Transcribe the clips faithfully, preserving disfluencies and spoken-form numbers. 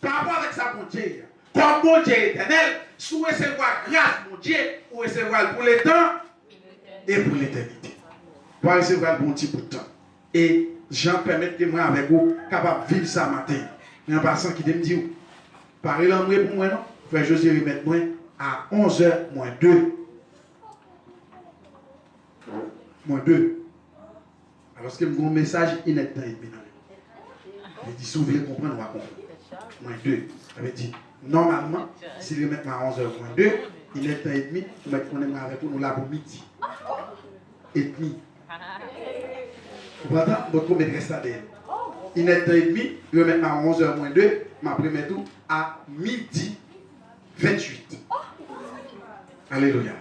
Pa rapò avèk sa Bondye ye a. Kòm Bondye etènèl, si w resevwa gras Bondye, ou resevwa l pou letan e pou letènite. Ou pa resevwa l pou yon ti bout tan. E Jan pèmèt ke mwen avèk ou kapab viv sa maten. Men an pasan, kite m di w, pa relanmwe pou mwen non. Frè Jozye remèt mwen a onz è mwen de. Mwen de. Alòske m gen yon mesaj inèdtan edmi nan men mwen. Li di, si w vle konprann, w a konprann. Mwen de. Sa vle di, nòmalman, si l remèt mwen a onz è mwen de, inèdtan edmi, ou mèt konnen mwen avèk ou, nou la pou midi edmi. Ou konprann? M potko met rès la dèyè m. Inèdtan edmi, remèt mwen a onz è mwen de, m ap remèt ou a midi venntuit. Alelouya.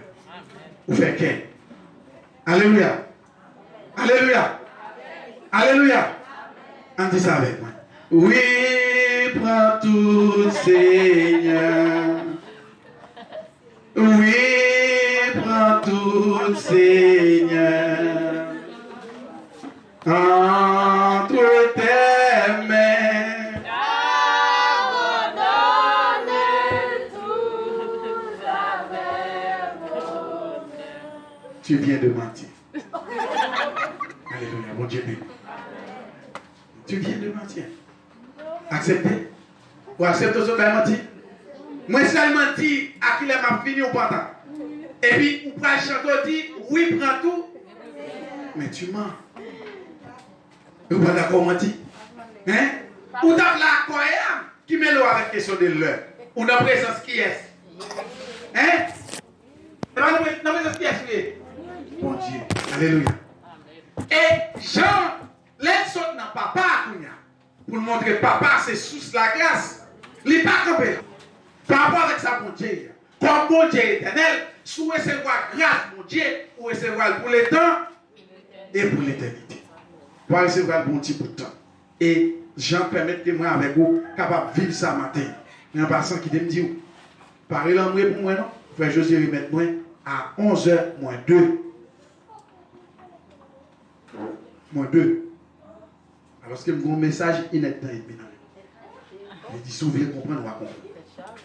Ou fè kè. Alelouya. Alelouya. Alelouya. Ann di sa avèk mwen. Wi, pran tout, Senyè. Wi, pran tout, Senyè. Entre tes mains. Abandonne tout avec mon cœur. Tu viens de mentir. Alelouya, Bondye beni. Tu viens de mentir. Aksepte. Ou aksepte w sot bay manti? Mwen sèlman di a kilè m ap fini, ou pantan. Epi ou pral chante, ou di, wi, pran tou. Men tu mens. Ou pa dakò w manti? Hein? Ou t ap la akò a, ki mele w avèk kesyon de lè? Ou nan prezans kiyès? Hein? Se pa nan pre-, nan prezans kiyès ou ye? Bondye. Alelouya. E Jan, lè l sot nan Papa a kounye a, pou l montre Papa se sous lagras, li pa kanpe la. Pa rapò avèk sa Bondye ye a. Kòm Bondye etènèl, si w resevwa gras Bondye, ou resevwa l pou letan e pou letènite. Ou pa resevwa l pou yon ti bout tan. E Jan pèmèt ke mwen avèk ou kapab viv sa maten. Men an pasan, kite m di w, pa relanmwe pou mwen non. Frè Jozye remèt mwen a onz è mwen de. Mwen de. Alòske m gen yon mesaj inèdtan edmi nan men mwen. Li di, si w vle konprann, w a konprann.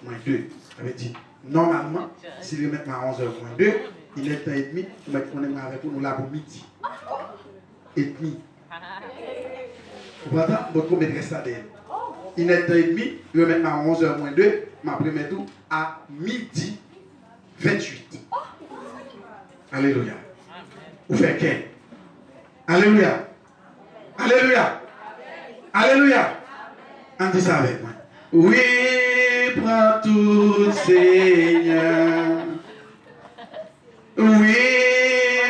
Mwen de. Sa vle di, nòmalman, si l remèt mwen a onz è mwen de, inèdtan edmi, ou mèt konnen mwen avèk ou, nou la pou midi edmi. Ou konprann? M potko met rès la dèyè m. Inèdtan edmi, remèt mwen a onz è mwen de, m ap remèt ou a midi venntuit. Alelouya. Ou fè kè. Alelouya. Alelouya. Alelouya. Ann di sa avèk mwen. Wi, pran tout, Senyè. Wi,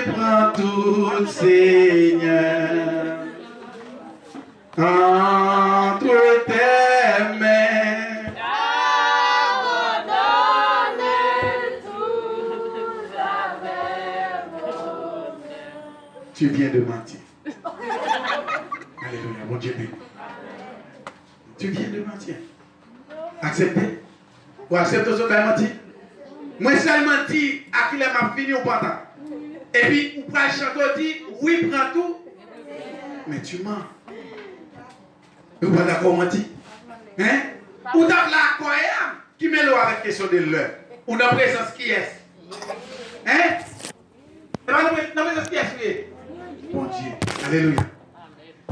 pran tout, Senyè. Entre tes mains. Abandonne tout avec mon cœur. Tu viens de mentir. Alelouya, Bondye beni. Tu viens de mentir. Aksepte. Ou aksepte w sot bay manti? Mwen sèlman di a kilè m ap fini, ou pantan. Epi ou pral chante, ou di, wi, pran tou. Men tu mens. Ou pa dakò w manti? Hein? Ou t ap la akò a, ki mele w avèk kesyon de lè? Ou nan prezans kiyès? Hein? Se pa nan pre-, nan prezans kiyès ou ye? Bondye. Alelouya.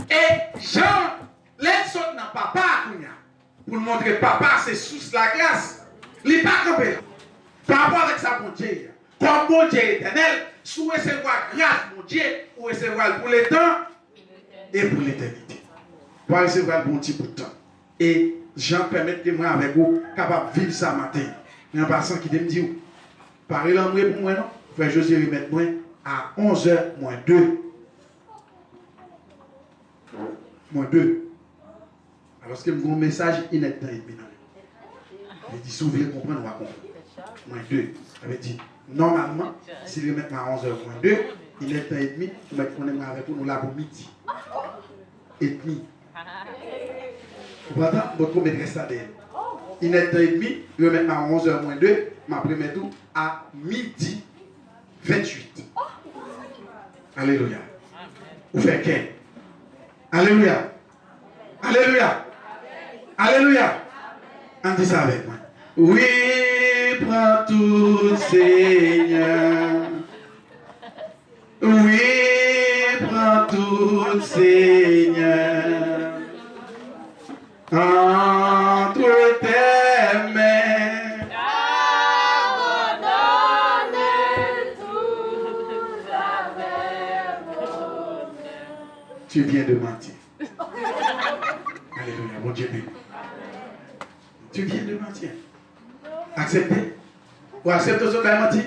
E Jan, lè l sot nan Papa a kounye a, pou l montre Papa se sous lagras, li pa kanpe la. Pa rapò avèk sa Bondye ye a. Kòm Bondye etènèl, si w resevwa gras Bondye, ou resevwa l pou letan e pou letènite. Ou pa resevwa l pou yon ti bout tan. E Jan pèmèt ke mwen avèk ou kapab viv sa maten. Men an pasan, kite m di w, pa relanmwe pou mwen non. Frè Jozye remèt mwen a onz è mwen de. Mwen de. Alòske m gen yon mesaj inèdtan edmi nan men mwen. Li di, si w vle konprann, w a konprann. Mwen de. Sa vle di, nòmalman, si l remèt mwen a onz è mwen de, inèdtan edmi, ou mèt konnen mwen avèk ou, nou la pou midi edmi. Ou konprann? M potko met rès la dèyè m. Inèdtan edmi, remèt mwen a onz è mwen de, m ap remèt ou a midi venntuit. Alelouya. Ou fè kè. Alelouya. Alelouya. Alelouya. Ann di sa avèk mwen. Wi, pran tout, Senyè. Wi, pran tout, Senyè. Entre tes mains. Tu viens de mentir. Alelouya, Bondye beni. Tu viens de mentir. Aksepte. Ou aksepte w sot bay manti?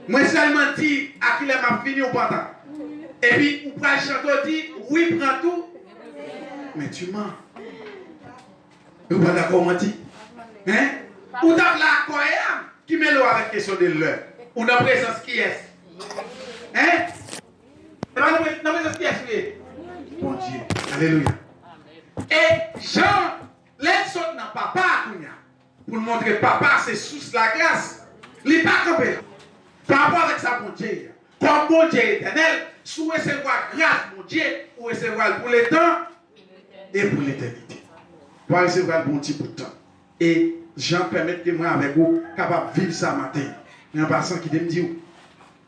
Mwen sèlman di a kilè m ap vini, ou pantan. Epi ou pral chante, ou di, wi, pran tou. Men tu mens. Ou pa dakò w manti? Hein? Ou t ap la a kòyè a, ki mele w avèk kesyon de lè? Ou nan prezans kiyès? Hein? Se pa nan pre-, nan prezans kiyès ou ye? Bondye. Alelouya. E Jan, lè l sot nan Papa a kounye a, pou l montre Papa se sous lagras, li pa kanpe la. Pa rapò avèk sa Bondye ye. Kòm Bondye etènèl, si w resevwa gras Bondye, ou resevwa l pou letan e pou letènite. Ou pa resevwa l pou yon ti bout tan. E Jan pèmèt ke mwen avèk ou kapab viv sa maten. Men an pasan, kite m di w,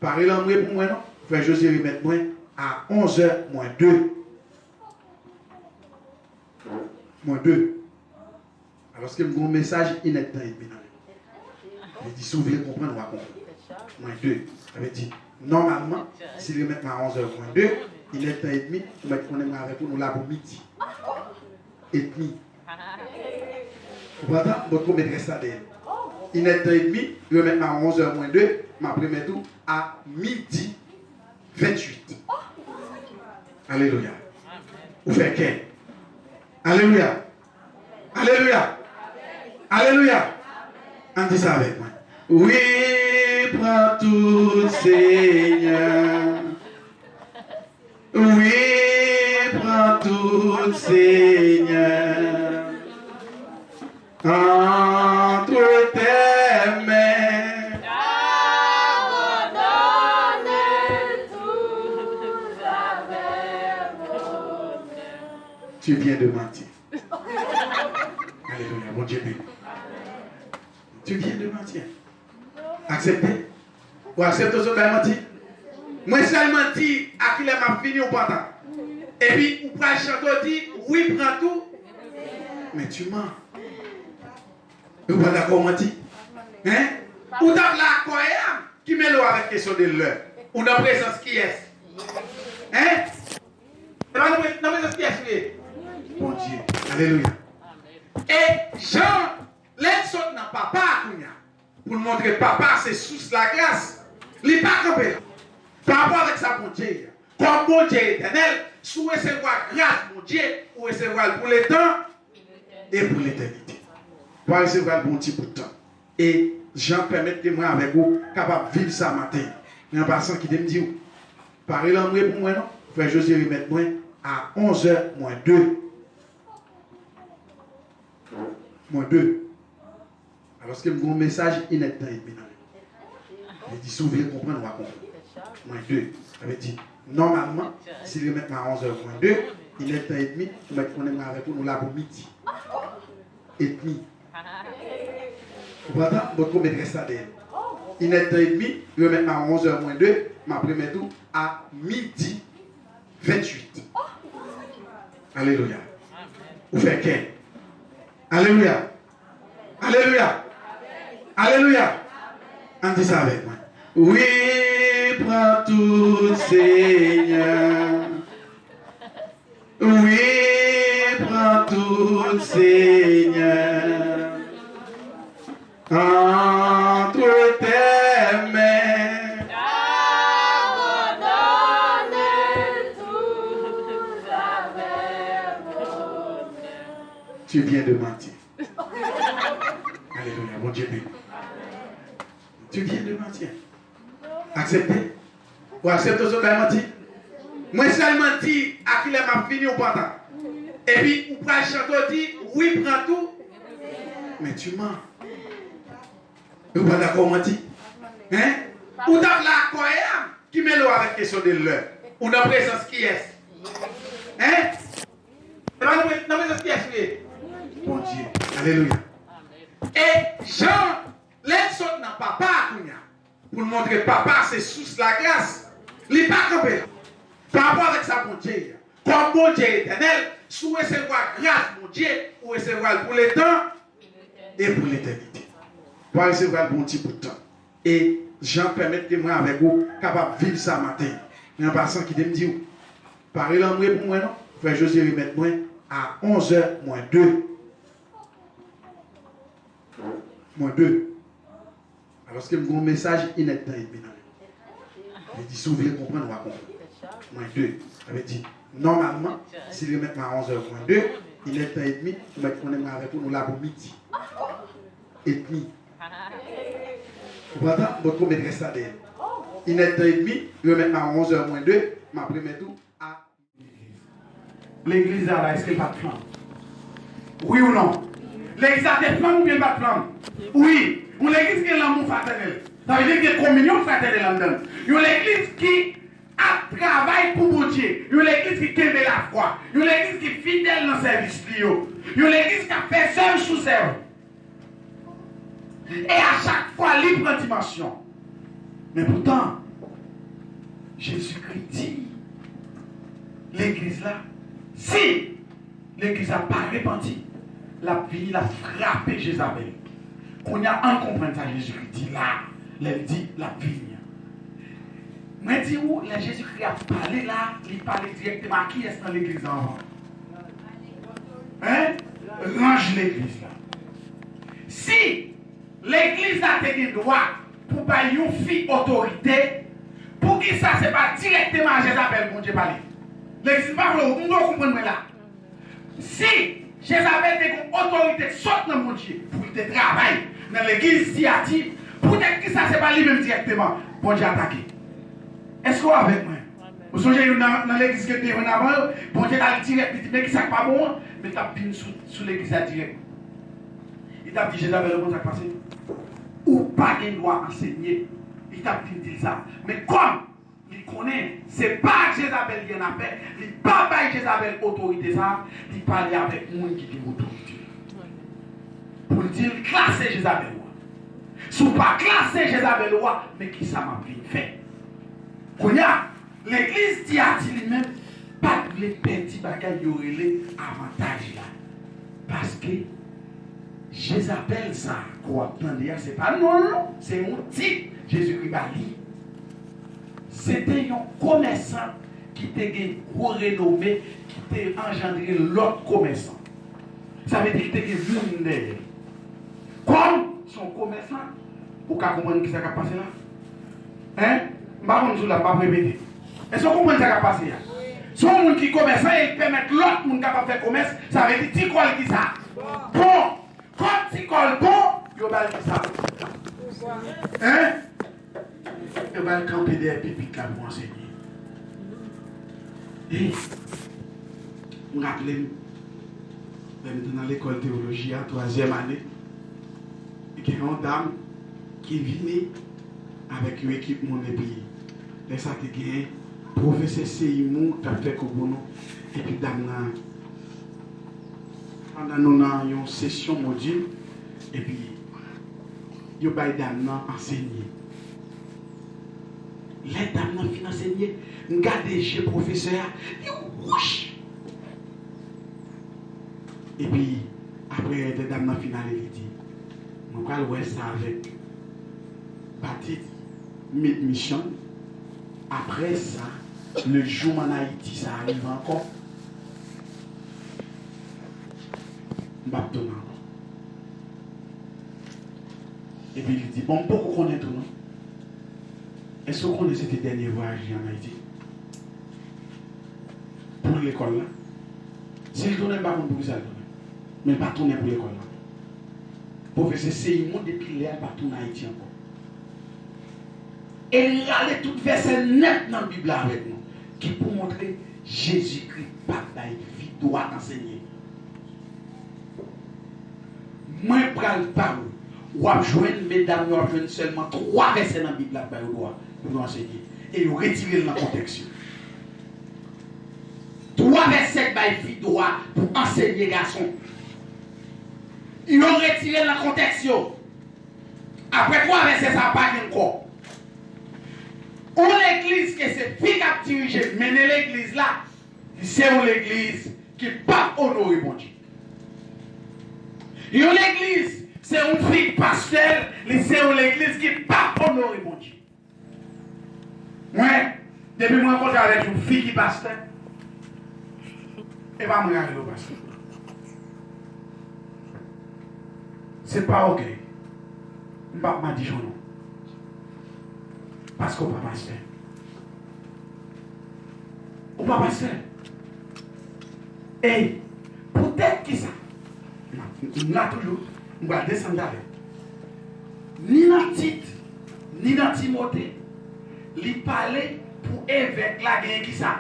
pa rele anmwe pou mwen non. Frè Jozye remèt mwen a onz è mwens de. Mwens de. Alòske m gen yon mesaj inèdtan edmi nan men mwen. Li di, si w vle konprann, w a konprann. Mwens de. Sa vle di, nòmalman, si l remèt mwen a onz è mwens de, inèdtan edmi, ou mèt konnen mwen avèk ou, nou la pou midi edmi. Ou pa tann? Bon, tou met rès la dèyè. Inèdtan edmi, remèt mwen a onz è mwens de, m ap remèt ou a midi venntuit. Alelouya. Ou fè kè. Alelouya. Alelouya. Alelouya. Ann di sa avèk mwen. Wi, pran tout, Senyè. Wi, pran tout, Senyè. Entre tes mains. Tu viens de mentir. Alelouya, Bondye beni. Tu viens de mentir. Aksepte. Ou aksepte w sot bay manti? Mwen sèlman di a kilè m ap vini, ou pantan. Epi ou pral chante, ou di, wi, pran tou. Men tu mens. Ou pa dakò w manti? Hein? Ou t ap la a kòyè a, ki mele w avèk kesyon de lè? Ou nan prezans kiyès? Hein? Se pa nan pre-, nan prezans kiyès ou ye? Bondye. Alelouya. E Jan, lè l sot nan Papa a kounye a, pou l montre Papa se sous lagras, li pa kanpe la. Pa rapò avèk sa Bondye ye. Kòm Bondye etènèl, si w resevwa gras Bondye, ou resevwa l pou letan e pou letènite. Ou pa resevwa l pou yon ti bout tan. E Jan pèmèt ke mwen avèk ou kapab viv sa maten. Men an pasan, kite m di w, pa rele anmwe pou mwen non. Frè Jozye remèt mwen a onz è mwens de. Mwens de. Alòske m gen yon mesaj inèdtan edmi nan men mwen. Li di, si w vle konprann, w a konprann. Mwens de. Sa vle di, nòmalman, si l remèt mwen a onz è mwens de, inèdtan edmi, ou mèt konnen mwen avèk ou, nou la pou midi edmi. Ou pa tann? Bon, tou met rès la dèyè. Inèdtan edmi, remèt mwen a onz è mwens de, m ap remèt ou a midi venntuit. Alelouya. Ou fè kè. Alelouya. Alelouya. Alelouya. Ann di sa avèk mwen. Wi, pran tout, Senyè. Wi, pran tout, Senyè. Entre tes mains. Tu viens de mentir. Alelouya, Bondye beni. Tu viens de mentir. Aksepte. Ou aksepte w sot bay manti? Mwen sèlman di a kilè m ap vini, ou pantan. Epi ou pral chante, ou di, wi, pran tou. Men tu mens. Ou pa dakò w manti? Hein? Ou t ap la a kòyè a, ki mele w avèk kesyon de lè? Ou nan prezans kiyès? Hein? Se pa nan pre-, nan prezans kiyès ou ye? Bondye. Alelouya. E Jan, lè l sot nan Papa a kounye a, pou l montre Papa se sous lagras, li pa kanpe la. Pa rapò avèk sa Bondye ye a. Kòm Bondye etènèl, si w resevwa gras Bondye, ou resevwa l pou letan e pou letènite. Ou pa resevwa l pou yon ti bout tan. E Jan pèmèt ke mwen avèk ou kapab viv sa maten. Men an pasan, kite m di w, pa rele anmwe pou mwen non. Frè Jozye remèt mwen a onz è mwens de. Mwens de. Alòske m gen yon mesaj inèdtan edmi nan men m. Li di, si w vle konprann, w a konprann. Mwens de. Sa vle di, nòmalman, si l remèt mwen a onz è mwens de, inèdtan edmi, ou mèt konnen mwen avèk ou, nou la pou midi edmi. Ou konprann? M potko met rès la dèyè. Inèdtan edmi, remèt mwen a onz è mwens de, m ap remèt ou a Legliz la, la, èske l pa t flanm? Wi ou non? Legliz la te flanm oubyen l pa t flanm? Wi. Yon legliz ki gen lanmou fratènèl. Sa vle di gen kominyon fratènèl anndan l. Yon legliz ki ap travay pou Bondye. Yon legliz ki kenbe lafwa. Yon legliz ki fidèl nan sèvis li yo. Yon legliz k ap fè zèv sou zèv. E a chak fwa, li pran dimansyon. Men poutan, Jezikri di legliz la, si legliz la pa repanti, l ap vini, l ap frape Jezabèl. Kounye a, ann konprann sa Jezikri di la, lè l di l ap vini an. Mwen di w, lè Jezikri ap pale la, li pale dirèkteman a kiyès nan legliz la anvan? Hein? Ranj legliz la. Si legliz la te gen dwa pou bay yon fi otorite, poukisa se pa dirèkteman a Jezabèl Bondye pale? Legliz pa vle, m vle w konprann mwen la. Si Jezabèl te gen otorite k sot nan Bondye pou l te travay nan legliz Tiyati, poutèt kisa se pa li menm dirèkteman Bondye atake? Èske w avèk mwen? Ou sonje youn nan, nan legliz ke te jwenn avan yo, Bondye t al dirèk, li di, men kisa k pa bon an? Men l t ap vin sou, sou legliz la dirèk. Li t ap di Jezabèl, ou konn sa k pase? Ou pa gen dwa ansenye. Li t ap vin di l sa. Men kòm li konnen se pa ak Jezabèl li annafè, li pa bay Jezabèl otorite sa a, li pale avèk moun ki gen otorite. Pou l di l klase Jezabèl ou a. Si w pa klase Jezabèl ou a, men kisa m ap vin fè? Kounye a, legliz Tiyati li menm pa t vle pèdi bagay yo rele avantaj la. Paske Jezabèl sa a ke w ap tande a, se pa non l non, se yon tit Jezikri ba li. Se te yon komèsan ki te gen gwo renome, ki te anjandre lòt komèsan. Sa vle di ki te gen moun dèyè l. Kòm se yon komèsan, ou ka konprann kisa k ap pase la? Hein? M pa konn si w la, m ap repete. Èske w konprann sa k ap pase a? Se yon moun ki komèsan e l pèmèt lòt moun kapab fè komès, sa vle di ti kò l kisa? Bon. Kòm ti kò l bon, yo ba l kisa? Hein? Yo ba l kanpe dèyè pipit la pou ansenye. E, m raple m, lè m te nan lekòl tewoloji a, twazyèm ane, gen yon dam ki vini avèk yon ekip moun, epi lè sa te gen pwofesè Seymour k t ap fè kou pou nou, epi dam nan, pandan nou nan yon sesyon modil, epi yo bay dam nan ansenye. Lè dam nan fin ansenye, m gade je pwofesè a, li wouch. Epi, apre, lè dam nan fin ale, li di, mwen pral wè sa avèk Baptist Mid Mission. Apre sa, le jour m ann Ayiti sa a rive ankò, m p ap tounen ankò. Epi li di, bon, m poko konnen tou non. Èske w konnen se te dènye vwayaj li ann Ayiti? Pou lekòl la. Si l tounen, m pa konn poukisa l tounen. Men l pa tounen pou lekòl la. Pwofesè Seymour depi lè a l pa tounen Ayiti ankò. E li rale tout vèsè nèt nan Bib la avèk nou, ki pou montre Jezikri pa t bay fi dwa ansenye. Mwen pral ba ou, w ap jwenn, medam yo ap jwenn sèlman twa vèsè nan Bib la k ba yo dwa pou yo ansenye. E yo retire l nan kontèks yo. Twa vèsè k bay fi dwa pou ansenye gason. Yo retire l nan kontèks yo. Apre twa vèsè sa a pa gen ankò. Yon legliz ke se fi k ap dirije, mennen legliz la, li se yon legliz ki p ap onore Bondye. Yon legliz, se yon fi k pastè l, li se yon legliz ki p ap onore Bondye. Mwen, depi m rankontre avèk yon fi ki pastè, e pa mwen k ap rele w pastè. Se pa oke. M p ap madichon non. Paske w pa pastè. Ou pa pastè. E poutèt kisa? M la toujou, m pral desann talè. Ni nan Tit, ni nan Timote, li pale pou evèk la genyen kisa?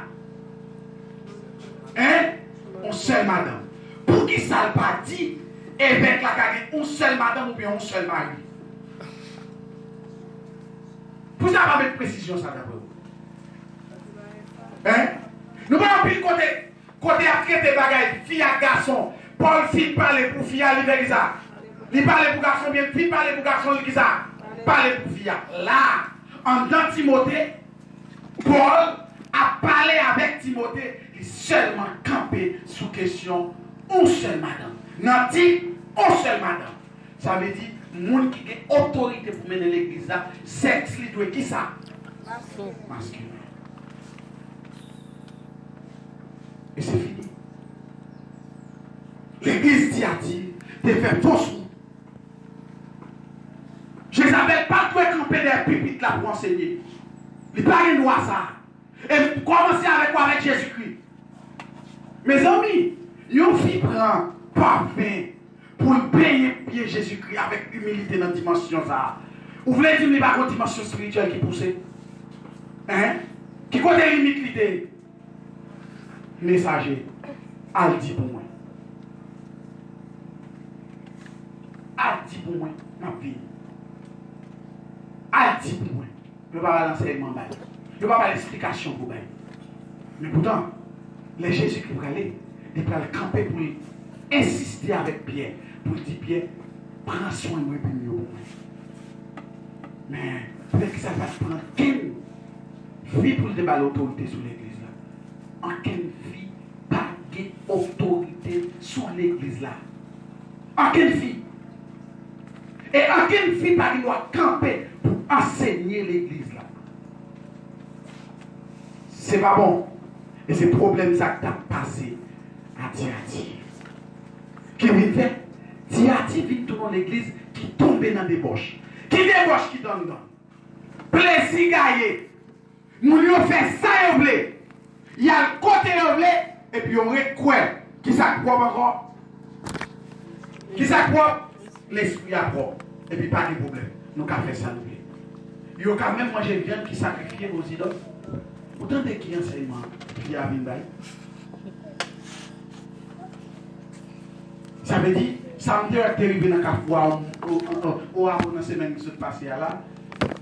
Hein? Yon sèl madanm. Poukisa l pa di evèk la ka gen yon sèl madanm oubyen yon sèl mari? Poukisa l pa met presizyon sa dapre w? Hein? Nou pa anpil kote, kote y ap trete bagay fi ak gason. Pòl fin pale pou fi a, li fè kisa? Li pale pou gason, byen fi pale pou gason, li kisa? Pale pou fi a. La, anndan Timote, Pòl ap pale avèk Timote, li sèlman kanpe sou kesyon yon sèl madanm. Nan Tit, yon sèl madanm. Sa vle di, moun ki gen otorite pou mennen legliz la, sèks li dwe kisa? Maskilen. E se fini. Legliz Tiyati te fè fos wout. Jezabèl pa t dwe kanpe dèyè pipit la pou ansenye. Li pa gen dwa sa a. E m kòmanse avèk ou avèk Jezikri. Mezanmi, yon fi pran pafen pou l benyen pye Jezikri avèk imilite nan dimansyon sa a. Ou vle di m li pa gen yon dimansyon espirityèl ki pouse? Hein? Ki kote limit li te ye? Mesaje, al di pou mwen. Al di pou mwen, m ap vini. Al di pou mwen. Yo pa ba l ansèyman bay. Yo pa ba l esplikasyon pou bay. Men poutan, lè Jezikri prale, li pral kanpe pou l ensiste avèk Pyè, pou l di Pyè, pran swen brebim yo pou mwen. Men, poutèt ki sa l pa t pran kenn fi pou l te ba l otorite sou legliz la? Ankenn fi pa gen otorite sou legliz la. Ankenn fi. E ankenn fi pa gen dwa kanpe pou ansenye legliz la. Se pa bon. E se pwoblèm sa k t ap pase a Tiyati. Ki vin fè Tiyati vin tounen yon legliz ki tonbe nan debòch. Ki debòch ki t anndan? Plezi gaye. Moun yo fè sa yo vle. Y al kote yo vle, epi yo ret kwè. Kisa k pwòp ankò? Kisa k pwòp? Lespri a pwòp. Epi pa gen pwoblèm. Nou ka fè sa nou vle. Yo ka menm manje vyann ki sakrifye pou zidòl. Ou tande ki ansèyman fi a vin bay? Sa vle di, sa m te wè k te rive nan Kafou a, o, o, o, o, avan nan semèn ki sot pase a la,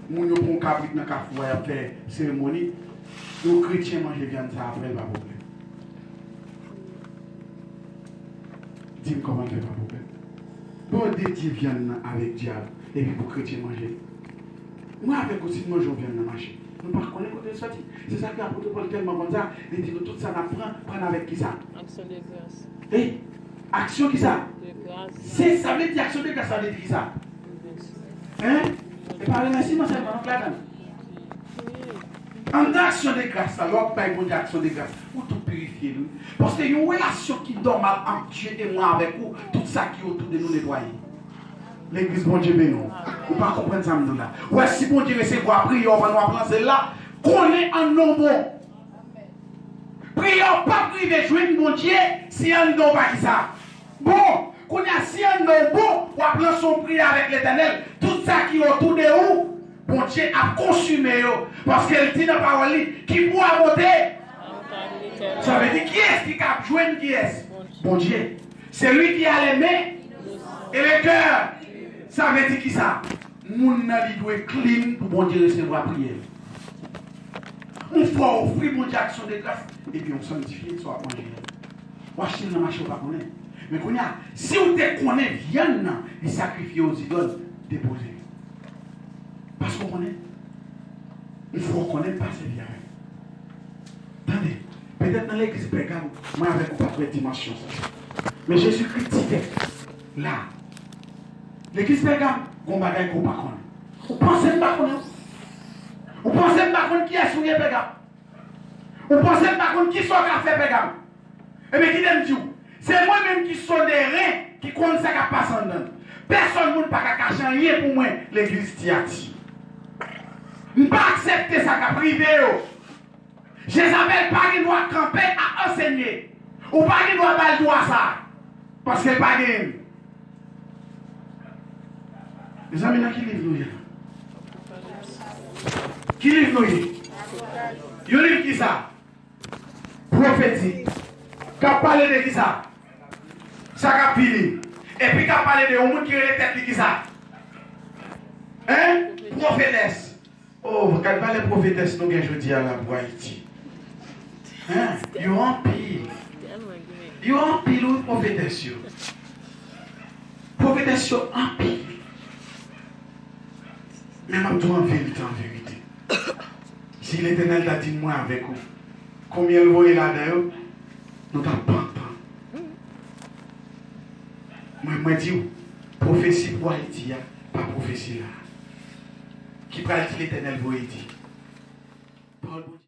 moun yo pran yon kabrit nan Kafou a, y ap fè seremoni. Yon kretyen manje vyann sa apre, l pa pwoblèm. Di m kòman l fè pa pwoblèm. Bon, dedye vyann nan avèk dyab, epi pou kretyen manje l. Mwen avèk ou, si n manje yon vyann nan mache, nou pa konnen kote l soti. Se sa k fè apot Pòl tèlman konn sa, li di nou tout sa n ap pran, pran n avèk kisa? Aksyon de gras. Hey, aksyon kisa? De gras. Se, sa vle di aksyon de gras, sa vle di kisa? Remèsye. Hein? E pa remèsiman sèlman, nou k ladan l. Wi. Anndan aksyon de gras la, lè w ap bay Bondye aksyon de gras, ou tou pirifye l, wi. Paske yon relasyon ki nòmal ant Dye e mwen avèk ou, tout sa ki otou de nou netwaye. Legliz, Bondye beni w. Ou pa konprann sa m di w la. Ou wè, si Bondye resevwa priyè w pandan w ap ranse l la, konnen anndan w bon. Priyè w p ap rive jwenn Bondye si anndan w pa kisa? Bon, kounye a, si anndan w bon, w ap lanse yon priyè avèk Letènèl, tout sa ki otou de ou, Bondye ap konsime yo. Paske l di nan pawòl li, ki bwa monte? Sa vle di, kiyès ki kab jwenn kiyès? Bondye. Celui qui a les mains et le cœur. Sa vle di kisa? Moun nan li dwe clean pou Bondye resevwa priyè l. Yon fwa w ofri Bondye aksyon de gras, epi yon sanntifye sa w ap manje a. W achte l nan mache w pa konnen. Men kounye a, si w te konnen vyann nan, li sakrifye yo zidòl, depoze yo. Paske w konnen, yon fwa w konnen, pa sèvi avè l. Tande, petèt nan legliz Pègam, mwen avèk ou pa t wè dimansyon sa. Men Jezikri di tèt la, legliz Pègam, gon bagay ke w pa konnen. Ou panse m pa konnen w? Ou panse m pa konn kiyès ou ye, Pègam? Ou panse m pa konn kisa w ka fè, Pègam? Ebyen, kite m di w, se mwen menm ki sonde ren, ki konn sa k ap pase anndan l. Pèsòn moun pa ka kache anyen pou mwen, legliz Tiyati. M pa aksepte sa k ap rive yo. Jezabèl pa gen dwa kanpe ap ansenye. Ou pa gen dwa ba l dwa sa a. Paske l pa genyen l. Mezanmi, nan ki liv nou ye la? Ki liv nou ye? Yon liv ki sa? Pwofetik. K ap pale de ki sa? Sa k ap vini. Epi k ap pale de yon moun ki rele tèt li ki sa? Hein? Pwofetès. Oh, gad valè pwofetès nou gen jodi a la pou Ayiti. Hein? Yo anpil. Yo anpil, wi, pwofetès yo. Pwofetès yo anpil. Men m ap di w an verite, an verite. Si Letènèl ta di m mwen avèk ou, konbyen l voye ladan yo, nou t ap pantan. Mwen, mwen di w, pwofesi pou Ayiti a, pa pwofesi la. Ki pral di Letènèl voye di. Pawòl Bondye.